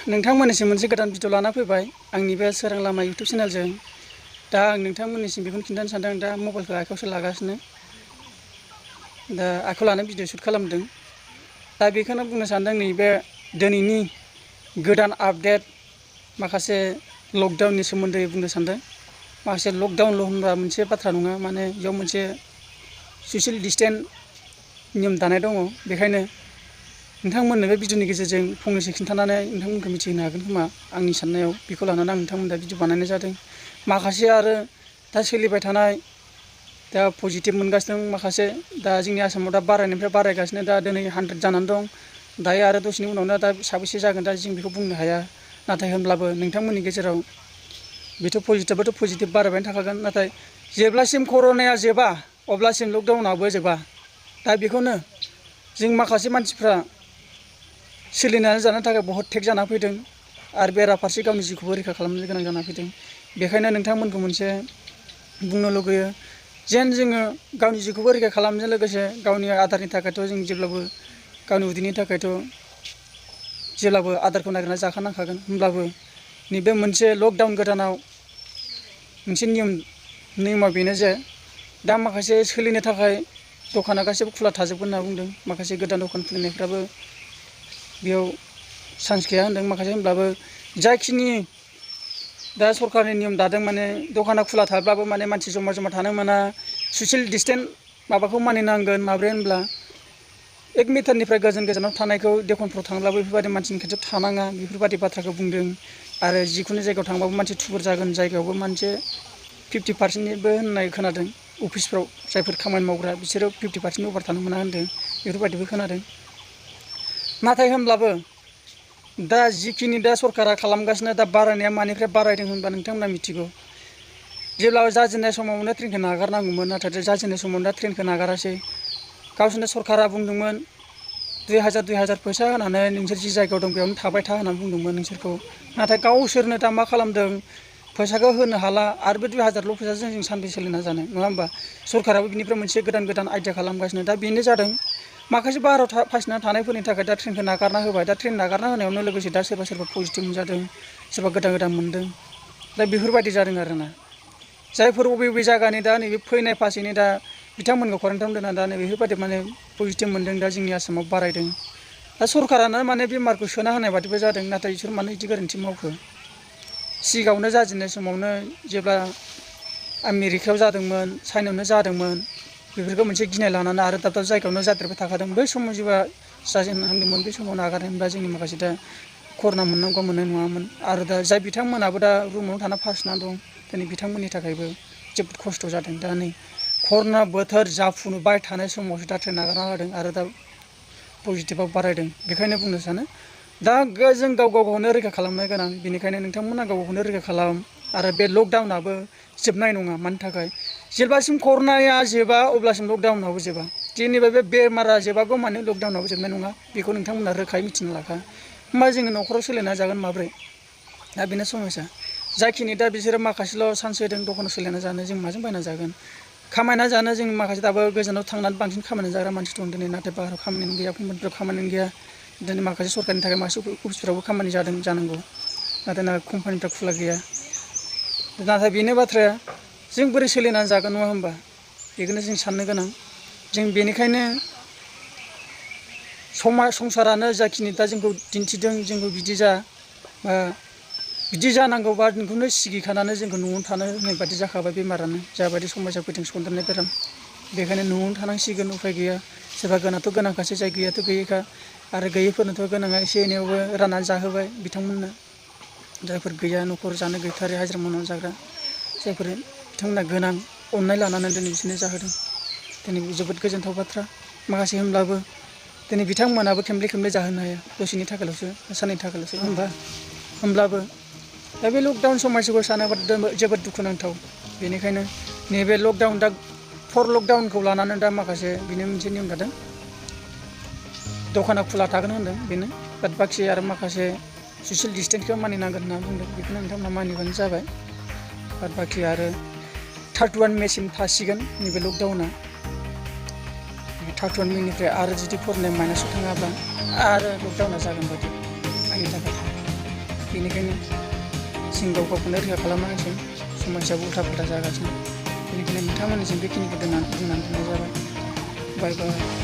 नोंथांमोननिसिम मोनसे गोदान भिडिअ लाना फैबाय आंनि बे सोरां लामा इउटुब चेनेलजों। दा आं नोंथांमोननिसिम बेखौनो खिन्थानो सानदों। दा मबाइलखौ आखायावसो लागासिनो, दा आखायाव लानानै भिडिअ शुट खालामदों। दा बेखौनो बुंनो सानदों, नैबे दिनैनि गोदान आपडेट माखासे लकडाउननि सोमोन्दै बुंनो सानदों। माखासे लकडाउनल' होनबा मोनसे बाथ्रा नङा, माने बेयाव मोनसे ससियेल डिस्टेन्स नियम दानाय दङ। बेखायनो नोंथांमोननो बे भिडिअनि गेजेरजों फंनैसो खिन्थानानै नोंथांमोनखौ मिथिहोनो हागोन खोमा। आंनि साननायाव बेखौ लानानै आं नोंथांमोननो भिडिअ बानायनाय जादों। माखासे आरो दा सोलिबाय थानाय दा पजिटिभ मोनगासिनो दं। माखासे दा जोंनि आसामाव दा बारायनायनिफ्राय बारायगासिनो, दा दिनै 100 जानानै दं। दायो आरो दसेनि उनावनो दा साबेसे जागोन दा जों बेखौ बुंनो हाया। नाथाय होनब्लाबो नोंथांमोननि गेजेराव बेथ' पजिटिभ बारायबायानो थाखागोन। नाथाय जेब्लासिम कर'नाया जोबा अब्लासिम लकडाउनाबो जोबा। दा बेखौनो जों माखासे मानसिफ्रा सोलिनानै जानो थाखाय बहुद टेक जाना फैदों आरो बेराफारसे गावनि जिउखौबो रैखा खालामनो गोनां जाना फैदों। बेखायनो नोंथांमोनखौ मोनसे बुंनो लुगैयो, जेन जोङो गावनि जिउखौबो रैखा खालामनायजों लोगोसे गावनि आदारनि थाखायथ' जों जेब्लाबो गावनि उदैनि थाखायथ' जेब्लाबो आदारखौ नागिरना जाखानांखागोन। होमब्लाबो नैबे मोनसे लकडाउन गोदानाव मोनसे नियमा बेनो जे दा माखासे सोलिनो थाखाय दखाना गासैबो खुला थाजोबगोन होनना बुंदों। माखासे गोदान दखान खुलिनायफ्राबो बेयाव चान्स गैया होनदों। माखासे होनब्लाबो जाखिनि दा सरकारनि नियम दादों, माने दखाना खुला थाब्लाबो माने मानसि जमा थानो मोना, ससियेल डिस्टेन्स माबाखौ मानिनांगोन। माब्रै होनब्ला 1 मिटारनिफ्राय गोजानाव थानायखौ दखानफ्राव थांब्लाबो बेफोरबायदि मानसिनि खाथियाव थानाङा, बेफोरबायदि बाथ्राखौ बुंदों। आरो जिखुनु जायगायाव थांबाबो मानसि थुबुर जागोन, जायगायावबो मोनसे 50%निबो होननाय खोनादों। अफिसफ्राव जायफोर खामानि मावग्रा बिसोरो 50% अभार थानो मोना होनदों, बेफोरबायदिबो खोनादों। नाथाय होनब्लाबो दा जिखिनि दा सरकारा खालामगासिनो, दा बारायनाया मानिफ्राय बारायदों होनबा नोंथांमोना मिथिगौ। जेब्ला जाजेननाय समावनो ट्रेनखौ नागारनांगौमोन, नाथाय जाजेननाय समावनो दा ट्रेनखौ नागारासै। गावसोरनो सरकारा बुंदोंमोन 2000 फैसा होनानै नोंसोर जि जायगायाव दं बेयावनो थाबाय था होननानै बुंदोंमोन नोंसोरखौ। नाथाय गावसोरनो दा मा खालामदों, फैसाखौ होनो हाला। आरो बे 2000ल' फैसाजों जों सानबै सोलिना जानो, नङा होमबा? सरकाराबो बिनिफ्राय मोनसे गोदान आइडिया खालामगासिनो। दा बेनो जादों माखासे बाहेरायाव फासिना थानायफोरनि थाखाय दा ट्रेनखौ नागारना होबाय। दा ट्रेन नागारना होनायावनो लोगोसे दा सोरबा पजिटिभ मोनजादों, सोरबा गोदान मोनदों। दा बेफोरबायदि जादों आरोना। जायफोर बबे जायगानि दा नैबे फैनाय फासेनि दा बिथांमोनखौ क्वारेन्टाइन दोनना दा बेफोरबायदि माने पजिटिभ मोनदों। दा जोंनि आसामाव बारायदों। दा सरकारानो माने बेमारखौ सोना होनाय बादिबो जादों। नाथाय बिसोर मानो बिदि गोरोन्थि मावखो? सिगाङावनो जाजेननाय समावनो जेब्ला आमेरिकायाव जादोंमोन, चाइनायावनो जादोंमोन, बेफोरखौ मोनसे गिनाय लानानै आरो दाब जायगायावनो जादेरबाय थाखादों। बै समाव जेब्ला जाजेनहांदोंमोन, बे समाव नागारनायमोनब्ला जोंनि माखासे दा कर'ना मोननांगौआ मोननाय नङामोन। आरो दा जाय बिथांमोनाबो दा रुमावनो थाना फासिना दं, दिनै बिथांमोननि थाखायबो जोबोद खस्थ' जादों। दा नै कर'ना बोथोर जाफुबाय थानाय समावसो दा ट्रेन नागारना होदों आरो दा पजिटिभआ बारायदों। बेखायनो बुंनो सानो दा जों गावखौनो रैखा खालामनो गोनां। बेनिखायनो नोंथांमोना गावखौनो रैखा खालाम। आरो बे लकडाउनाबो जोबनाय नङा। मानि थाखाय? जेब्लासिम कर'नाया जोबा अब्लासिम लकडाउनाबो जोबा। जेनेबा बे बेमारा जोबागौ माने लकडाउनाबो जोबनाय नङा, बेखौ नोंथांमोना रोखायै मिथिना लाखा। होमबा जोङो न'खराव सोलिना जागोन माब्रै? दा बेनो समस्या। जाखिनि दा बिसोरो माखासेल' चान्स होदों दखानाव सोलिना जानो, जों माजों बायना जागोन? खामायना जानो जों माखासे दाबो गोजानाव थांनानै बांसिन खामायना जाग्रा मानसि दं दिनै। नाथाय बाहेरायाव खामानियानो गैया, कम्पानिफ्राव खामानियानो गैया। दिनै माखासे सरकारनि थाखाय माखासे अफिसफ्रावबो खामानि जादों जानांगौ, नाथाय कम्पानिफ्रा खुला गैया। नाथाय बेनो बाथ्राया, जों बोरै सोलिनानै जागोन, नङा होमबा? बेखौनो जों साननो गोनां। जों बेनिखायनो संसारानो जाखिनि दा जोंखौ दिन्थिदों, जोंखौ बिदि जानांगौबा नोंखौनो सिगिखानानै जोंखौ न'आवनो थानो होनाय बादि जाखाबाय। बेमारानो जाबायदि समस्या फैदों, सन्देरनाय बेराम। बेखायनो न'आवनो थानांसिगोन, उफाय गैया। सोरबा गोनांथ' गोनांखासै, जाय गैयाथ' गैयैखा। आरो गैयैफोरनोथ' गोनाङा एसे एनैयावबो राननानै जाहोबाय बिथांमोननो। जायफोर गैया, न'खर जानो गैथारै, हाजिरा मावनानै जाग्रा, जायफोर बिथांमोना गोनां, अननाय लानानै दिनै बिसोरनो जाहोदों। दिनै जोबोद गोजोनथाव बाथ्रा। माखासे होनब्लाबो दिनै बिथांमोनाबो खेमले जाहोनो हाया, दसेनि थाखायल'सो, साननैनि थाखायल'सो, होमब्लाबो दा बे लकडाउन समस्याखौ सानोबा जोबोद दुखुनांथाव। बेनिखायनो नैबे लकडाउन दा 4 लकडाउनखौ लानानै दा माखासे बेनो मोनसे नियम जादों। दखाना खुला थागोन होनदों, बेनो। बाद बाखि आरो माखासे ससियेल डिस्टेन्सखौ मानिनांगोन होनना बुंदों। बेखौनो नोंथांमोना मानिबानो जाबाय। बाद बाखि आरो 31 मेसिम थासिगोन नैबे लकडाउना। 31 मेनिफ्राय आरो जुदि फरायनाय माइनासाव थाङाब्ला आरो लकडाउना जागोन बायदि आंनि थाखाय। बेनिखायनो जों गाव गावखौनो रैखा खालामनांसिगोन। समाजाव उल्था फाल्था जागासिनो, बेनिखायनो नोंथांमोननिसिम बेखिनिखौ बुंनानै दोननाय जाबाय। बाय बाय।